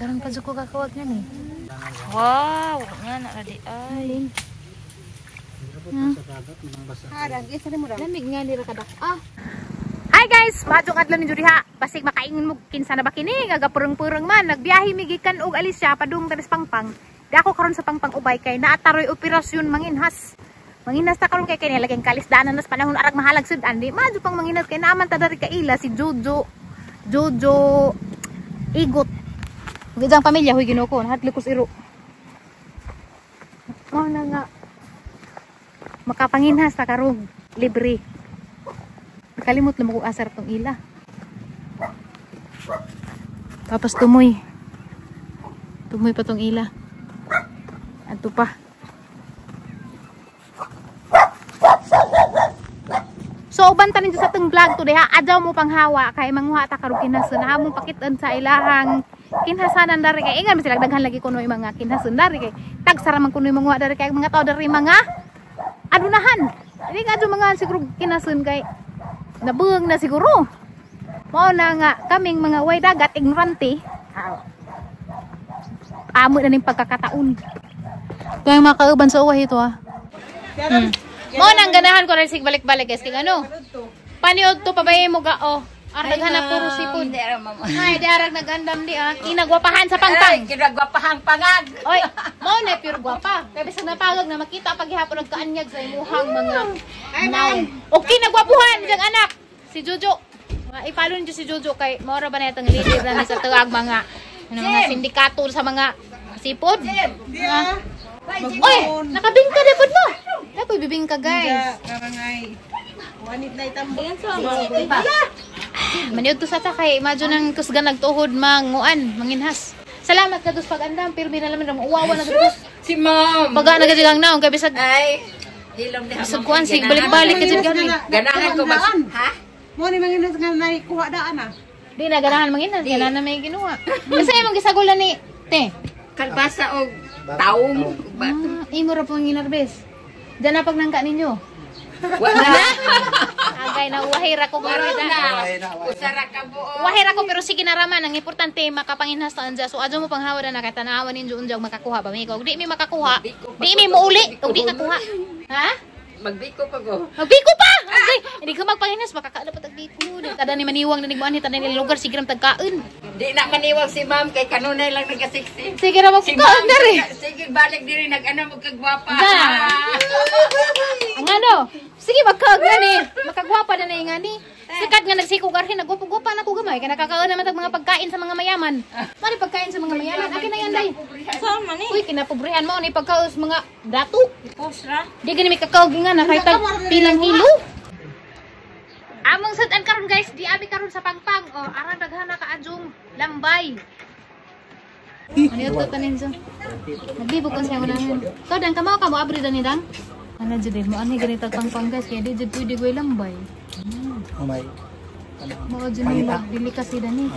Karon pa jud ko kakawag nga ni. Wow, nga na ra di ay. Lamig nga dira kadak. Ah. Hi guys, maadtong adlaw ninyo diha. Basig makaingon mo kinsa na ba kini nga gapurong-purong man. Nagbiyahe mi gikan og Alicia padung tanis Pangpang. Di ako karon sa Pangpang ubay kay naataroy operasyon manginhas. Manginhas ta karon kay kay laging kalisdanan nas panahon arag mahalag sudan di madyo pang manginhas kay naaman ta dari kaila si Jojo. Jojo Igot. Ug ijang pamilya huy Ginoo ko, nahadlok ko sa iro. Mao na nga makapanginhas ta karon libre. Nakalimot na mo kung asar tong ila. Tapos tumoy. Tumoy pa tong ila. Anto pa. So uban ta ninyo sa tong vlog today ha. Adyaw mo panghawa kay manguha ta karong kinhason. Ha mong pakit-on sa ilahang kinhasanan dari kay ingan sila daghan lagi kuno mga kinhason dari kay tagsara man kuno manguha dari kay mga tao dari mga adunahan. Dili ka mga siguro kinhason kay nabuang na siguro. Mao na nga kaming mga way dagat ignorante. Amo na ning pagkakataon. Kaya mga kauban sa uwah ito ha. Mao nang ganahan ko rin sig balik-balik guys kay ano. Paniod to pabay mo ga oh. Arag na puro sipon. Ay, di arag nagandam di ah. Kinagwapahan sa Pangpang. Ay, kinagwapahang pangag. Oy, mao na pure gwapa. Kay bisag napagag na makita paghihapon nagkaanyag sa imuhang mga naw. Okay, nagwapuhan diyang anak. Si Jojo. I-follow niyo si Jojo kay mao ra ba na itong leader na sa tuag mga ano, mga sindikato sa mga sipod. Ah. Oy, nakabingka na pod mo. Dapoy bibingka guys. Maniud to sa ta kay imagine nang kusgan nagtuhod manguan, manginhas. Salamat ka dos pag-andam, pirmi na laman uwawa na dos. Si ma'am. Paga na gid ang naong kay bisag ay hilom ni bisag kuan sig balik-balik ka jud gani. Ganahan ko mas ha? Mo ni manginhas nga nay kuha daan ah. Di na ganahan manginhas, ganahan na may ginuha. Kasi imong gisagulan ni te. Kalbasa og taong. Ah, imo ra pong ginarbes. Diyan na pag nangka ninyo. Wala. Agay na wahira ko Wala garo na. Usara ka buo. Wahira ko pero sige na raman ang importante makapanginhas ta anja. So adyo mo panghawa na kay tan-awan ninyo unja og makakuha ba mi. Kung di mi makakuha, di mi muuli og di kakuha. Ha? Magbiko pa ko. Magbiko pa. Hindi, hindi ka magpanginhas makakaala pa tag biko. Tada ni maniwang na nigmuan hita ni lugar sige ram tagkaon. Di na maniwag si ma'am kay kanunay lang naga-60. Sige ra Si magkaon ma'am, diri. sige balik diri nag-ano mo kagwapa. Da. Ang ano? Sige magkaag nga ni. Makagwapa na na nga ni. Sikat nga nagsikog arhin naggupo-gupa na ko gamay kay nakakaon naman tag mga pagkain sa mga mayaman. Mani pagkain sa mga mayaman akin na yan day. Saan man Uy kinapobrehan mo ni pagkaos mga dato. Post ra. Di gani may kakao nga na kahit tag pilang kilo. Among sudan karon guys, di abi karon sa Pangpang. Oh, arang daghan na kaadjong lambay. Ano to tanin so? Nagbibog ko siya unahan. Ikaw dang kamo kamo abri dani dang. Ano jud mo ani ganito Pangpang guys kaya di jud pwede goy lambay. Oh my. Mao jud ni dili kasi dani.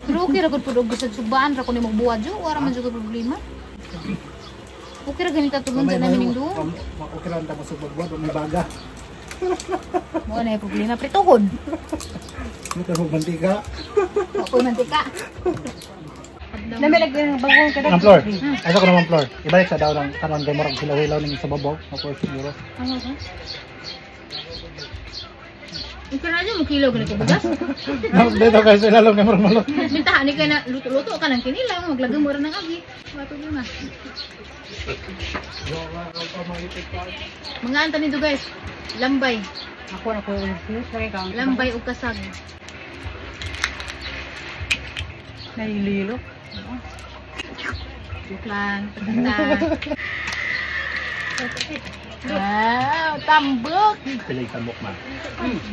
Pero okay ra gud pud og bisag sugbaan ra ko nimo buwa jo, wala man jud ko problema. Okay ra ganita tugon sa namin ning duo. Okay lang ta masugbuad may baga. Mao na yung problema prituhon. Mo ka mantika. Ako mantika. Namilag ng bagong kada. Ang floor. Asa ko naman floor. Ibalik sa daw ng karon kay murag hilaw-hilaw ning sa babaw. Mapor siguro. Ano ba? Ikaw na mo kilo gani ko bugas. Dito kay sa ilalom kay murag malo. Mintahan ni kay na luto-luto ka ng kinilaw, maglagay mo ra ng agi. Wala problema. Mga anta nito guys, lambay. Ako na ko yung lagi. Lambay ug kasag. Nahililo. Joke lang. Pagkanta. Wow, tambok. Pilay tambok man. Guys,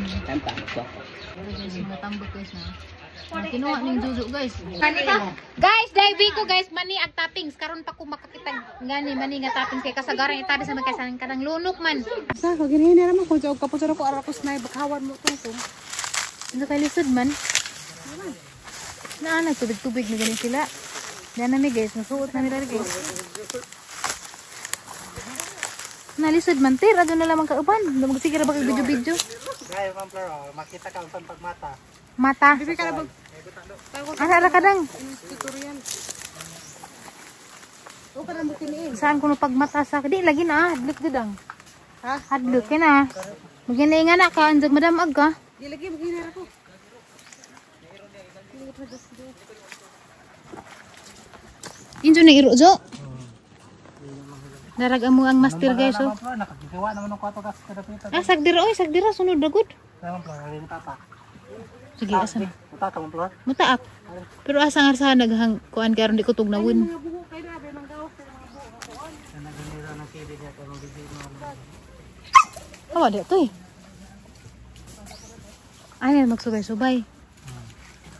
mga tambok guys na. Kinuha ning Jojo guys. Guys, dahil ko guys, mani ag toppings karon pa ko makakita ngani mani nga toppings kay kasagaran itabi sa magkasan kanang lunok man. Sa ko ginhin na naman kung og kapos ko ara ko snay bakawan mo tong ko. Ano kay lisod man? Naa nagtubig-tubig na gani sila. Diyan na mi guys, nasuot na nila guys. Nalisod man tir, adto na lamang kauban. Magsige ra ba kay video-video? Guys, ma'am Flor, oh, makita ka ang pagmata. Mata. Bibi ka na bag. Ana ra kadang. Tutorial. O ka mo kini. Saan kuno pagmata sa di lagi na hadlok gud ang. Ha? Hadlok kay na. Maginay nga na ka anjag madamag ka. Di lagi maghinara ko. Injo na iro jo. Darag amo ang master guys oh. Ma'am Flor, nakagigawa naman ng kwato gas kadapitan. Ah, sagdira oy, sagdira sunod na gud. Ma'am Flor, alin tata. Sige, asa na. Muta ka, Ma'am Flor. Mutaak. Pero asa nga sa naghang kuan karon di ko tugnawon. Mga buho kay na be manggawas sa mga buho. Naginira ng TV niya kay mabibig mo. Awa di to eh. Ay, magsubay-subay.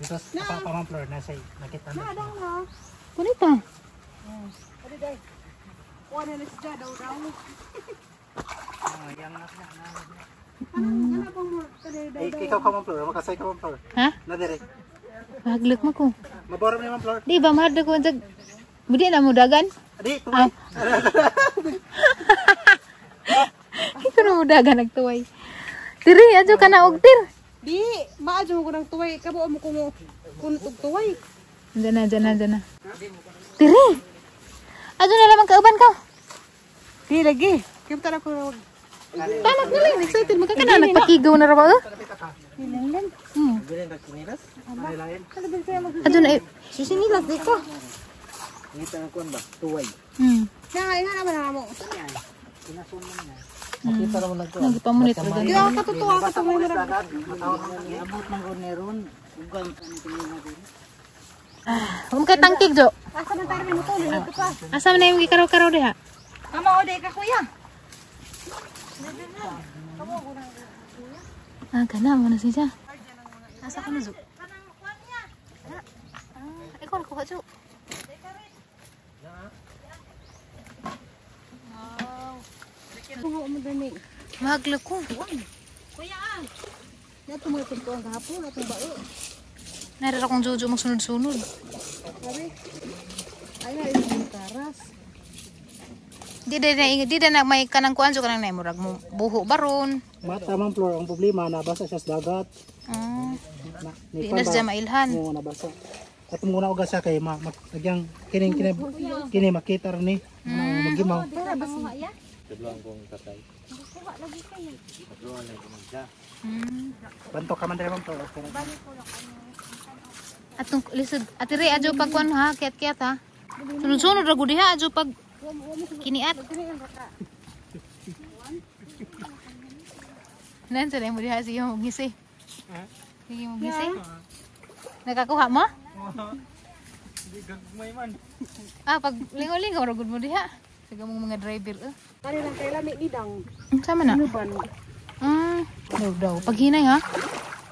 Dito sa pa, Ma'am Flor, nasa nakita na. Kunita. Adi day. Kuha na siya daw daw. Ah, yang na na. Ano bang mo kani daw Eh, ikaw ka, Ma'am Flor, makasay ka, Ma'am Flor. Ha? Na dire. Mahaglok mo ko. Maborom ni Ma'am Flor. Di ba mahadlok ko jag. Budi na mo dagan. Adi, tumay. Ito na mo dagan nagtuway. Diri adyo ka na og tir. Di, maadyo mo ko ng tuway. Kabo mo ko mo kunot og tuway. Diyan na, diyan na, diyan na. Diri. Adyo na lamang kauban ka. Di lagi. Kaya tara ko. Talag na lang, excited magka na nagpakigaw na ra ba? Eh? Bilin ka kinilas? Lain. Adyo na eh. Susinilas di ko. Ngita ng kuan ba? Tuway. Na nga naman na mo. Makita naman nagkuan. Nagipamunit ra Di ako katutuwa ka tuway na ra. Abot man ko neron. Ugang kan kinina din. Huwag kay tangkig jo. Asa man tayo mo to, nito pa. Asa man na yung gikaraw-karaw diha? Kamo o ka kuya. Ah, kana mo na siya. Asa ko na jo? Ah, ikaw na kuha jo. Buho mo dani. Mahaglok ko. Na tumoy tuntuan gahapon atong bao. Narira kong jojo magsunod-sunod. Sabi. Ay na isang taras. Di na may kanang kuan jo kanang naimurag mo buho baron. Mata, Ma'am Flor, ang problema nabasa siya sa dagat. Ah, Na, di na siya mailhan. Oo, nabasa. At muna uga siya kay ma, mag, nagyang kining kini kini makita rin ni. Mm. Magimaw. Banto ka man diri, Ma'am Flor. Okay na. Atong lisod atire adyo pag kuan ha, kiat-kiat ha. Sunod-sunod ra gud diha adyo pag kiniat. Nan sa mo diha sige mo gisi. Sige mo gisi. Nakakuha mo? Gagmay man. Ah, pag lingaw-lingaw ra gud mo diha. Sige mong mga driver eh. Kani lang kay lami ni dang. Sama na. Ban. Daw daw. Paghinay ha.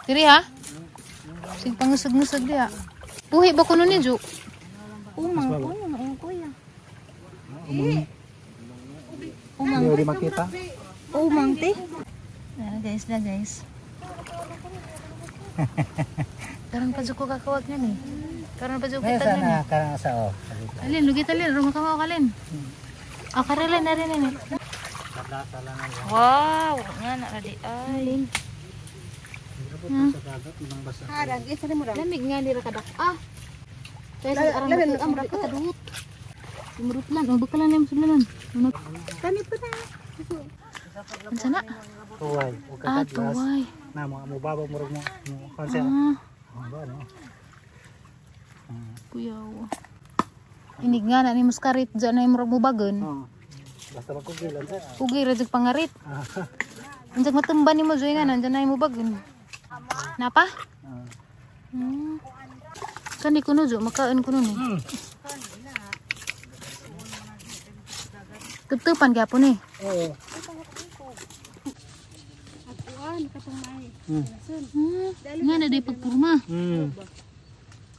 Diri ha. Sige pangusag-ngusag diha. Puhi ba kuno ni Ju? Umang ko yung kuya. Hindi di makita. Umang te. Nara guys na guys. Karon pa jud ko kakawag niyan eh. Karon pa jud Ngayon kita niyan. sana karang sa oh. Alin, lugit alin, rumah ka kalin. Ah, karelen na rin eh. Wow, nga na ra di ay. Sa dagat ibang basa. Harang isa ni mo dang. Lamig nga nira kadak. Ah. Kaya sa arang Lamin, ang murag kataduot. Tumurot lang, oh, bakalan na yung sulanan. Ano? Kani pa na. Unsa na? Tuway ug Ah, kakadlas. tuway. Na mo mo babaw murag mo. Mo kan siya. Ah, Oh, ba no? kuyaw. Inig nga na ni muskarit dyan na yung murag mubagon. Oh. Basta magkugilan sa. Ugay ra jud pangarit. Unsa matumba nimo joy nga nandiyan na yung mubagon. Napa? Ah. Kani kuno jo makaon kuno ni. Tuptupan gyapon eh. Oo. Kuan katong may. Nga na day pagpurma.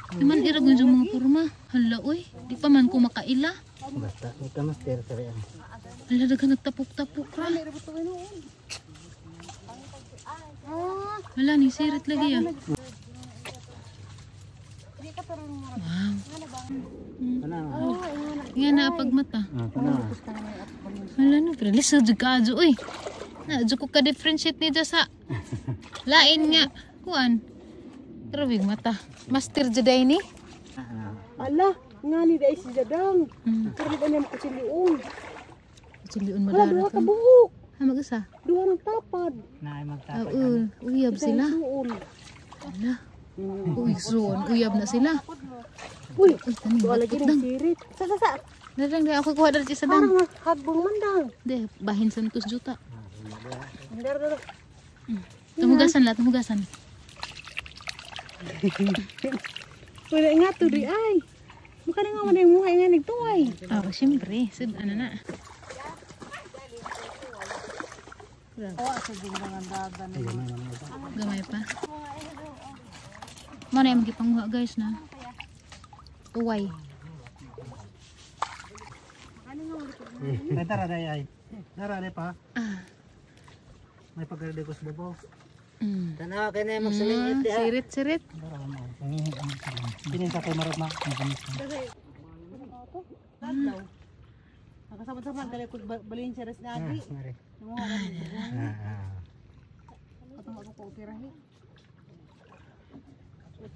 Di man irag na dyan mga purma. Hala oy, di pa man ko makaila. Basta ni ka master sa riyan. Hala daga nagtapok-tapok ra. Hala ni sirit lagi ah. Wow. Ana. Nga na pagmata. Ah, kana. Hala no, pero lisod jud ka adyo oy. Na jud ko ka differentiate ni sa lain nga kuan. Grabe mata. Master Jedi ni. Ala, nga ni dai si Jadang. Pero di ba niya makusilion? Kusilion Wala, madara. duha ka buok. Ha, mag-isa? Duha ng tapad. Naay magtapad. Oo, uyab sila. Ala. Uy, soon. Uyab na sila. Uy, Uy, taning duha lagi batot ng dang. sirit. Sa, sa, sa. Darang di ako kuha dari sa dang. Parang hagbong man dang. Di, bahin sa nukos juta. Dara, dara. Tumugasan la, tumugasan. Wala nga to di ay. Mukha na nga man yung muhay nga nagtuway. Oh, siyempre. Sid, ano na. Gamay pa. Mo na yung magipanguha guys na. Tuway. Ay, tara day ay. Tara day pa. May pagkarede ko sa babaw. Tanaw kay na magsulingit diha. Sirit, sirit. Pininta kay marot na. Nakasama-sama dali ko balin siya res na agi. Katong ako ko operahi.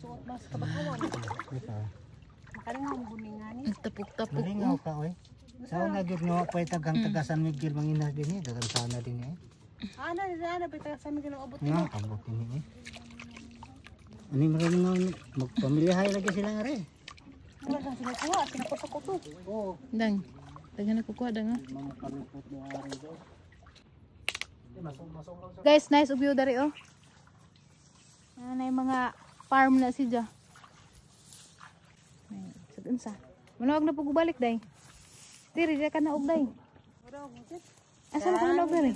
Suot mas kabakawan. Makaling nga guningan ni. Nagtapok-tapok. Malingaw ka oy. Sa una gyud nga pa tagang taga San Miguel manginas din eh, dagang sana din eh. Ana ana bitaw sa amin ginaabot Nga abot din eh. Ani maraming nga magpamilyahay lagi sila nga re. Wala kang sinukuha, sinakuha ko to. Oo. Dang. Dagan na kukuha dang ah. Guys, nice view dari oh. Ano yung mga farm na siya. Ay, sa unsa. Manawag na pag day. Diri di ka na og day. Asa na ka na og diri?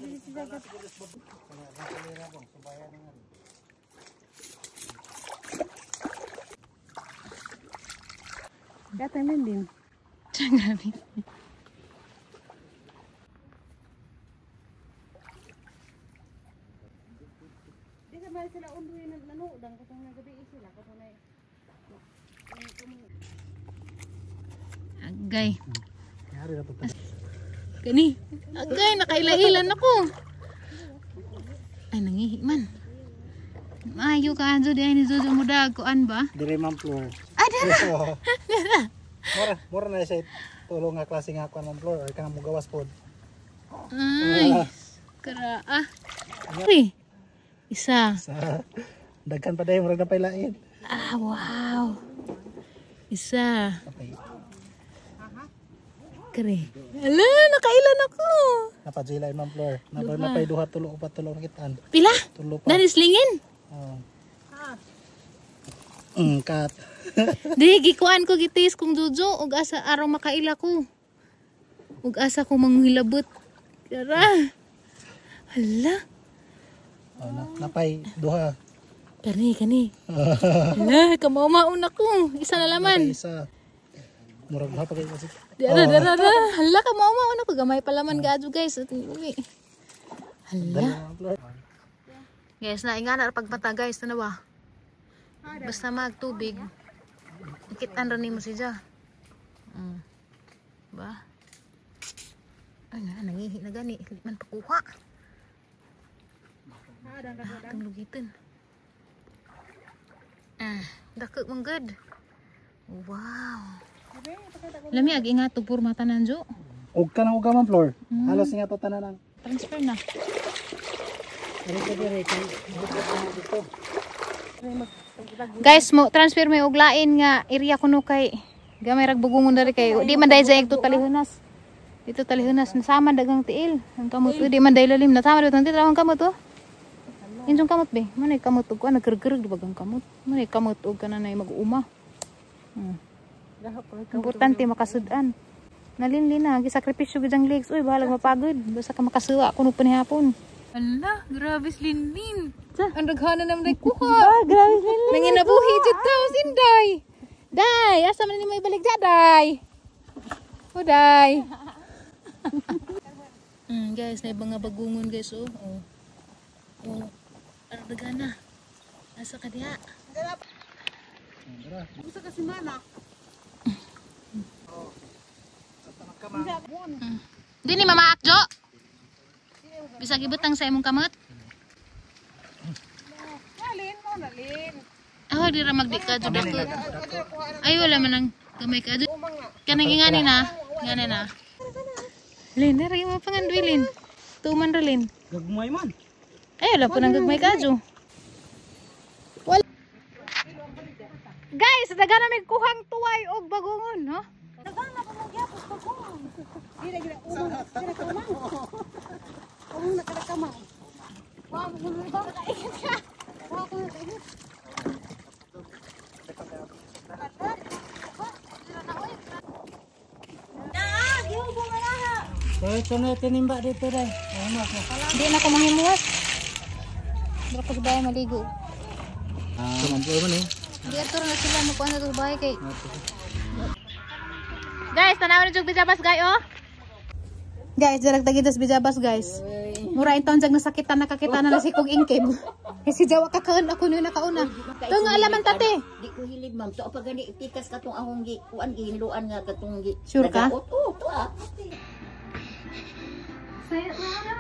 Dati man din. Grabe. Di sa man sila undoy na nanuodang katong nagabi sila katong na. Agay. Yari na po. Kani. Agay, nakailahilan ako. Ay, nangihi man. Maayo ka, Anjo. Di ay ni Jojo mo dag. Kuan ba? Dire ma'am floor. Ah, dara! Mura, mura na siya tulong nga klase nga kuan ma'am floor or kanang mugawas pod. Ay, kara ah. Uy, isa. Sa daghan pa dayon murag na pailain. Ah, wow. Isa. Okay. Kare. Ala, nakailan ako. Napadjilay ma'am floor. Napay napay duha tulo upat tulo kitan. Pila? Tulo pa. Danislingin. Oh. Kat. Di, gikuan ko gitis kong Jojo. Ug asa araw makaila ko. Ug asa ko manghilabot. Kara. Hala. Oh, na, napay duha. Kani, kani. Hala, kamaumaon ako. Isa na laman. Napay isa. Murag duha pa kayo kasi. Dara, dara, dara. Hala, kamaumaon ako. Gamay pa laman gaadyo guys. At uwi. Hala. Guys, nainga na pagmata guys. Ano ba? Basta magtubig. Ikitan rin mo siya. Ba? Ay nga, nangihi na gani. Hindi man pakuha. Itong lugitin. Dako mong good. Wow. Lami ag ingat og purma tanan jo. Og ka nang uga ma'am floor. Halos nga to tanan ang. Transfer na. Guys, mo transfer may og lain nga area kuno kay gamay rag bugungon diri kay di man dai jayeg to talihunas. Dito talihunas nasama dagang tiil. Ang kamot di man dai lalim nasama dito ang tiil ang kamot oh. Injong kamot be. Manay kamot og kuan naggergereg di bagang kamot. Manay kamot og kananay mag-uuma. Importante makasud-an. Nalinlin na gisakripisyo gid ang legs. Uy, bahalag mapagod. Basta ka makasuwa kuno panihapon. Ala, grabe si Linlin. Ang daghana naman day kuha. Ah, grabe si Linlin. Nanginabuhi jud to sinday. Day, asa man ni mo ibalik ja, day? O, day. Guys, na ibang nga bagungon guys oh. Oh. Oh. Ang daghana. Asa ka diha? Usa ka semana. Dini Mama Akjo. Bisag ibutang sa imong kamot. Nalin mo nalin. Ah, Kuha dira magdi ka jud ako. Ay wala man ang gamay ka jud. Kanang ingani na, ingani na. Lin, dara yung mga pangandoy, Lin. Tuman ra, Lin. Gagmay man. Ay wala po nang gagmay ka jud. Wala. Guys, daga na may kuhang tuway og bagungon, no? Dira gira umang dira ka umang. Umang na kada kamang. Wa mo ba kainit ka? Wa ko na kainit. So ito na tinimba dito dai. Ano ako? Hindi na ako mahimuhat. Dira ko sa bahay maligo. Ah, mampoy man eh. Di ato na sila mo kuha na sa bahay kay. Guys, tanaw na jug bijabas guys oh. Guys, dirag tagidas bijabas guys. Mura inton jag nasakitan nakakita na si kog ingkib. Kasi jawa ka kaon ako ni nakauna. To nga alaman tate. Di ko hilib ma'am. To pa gani ipikas katong ahong gi kuan gihinluan nga katong gi. Sure ka? Nagaot. Oo, to ah. Say it louder.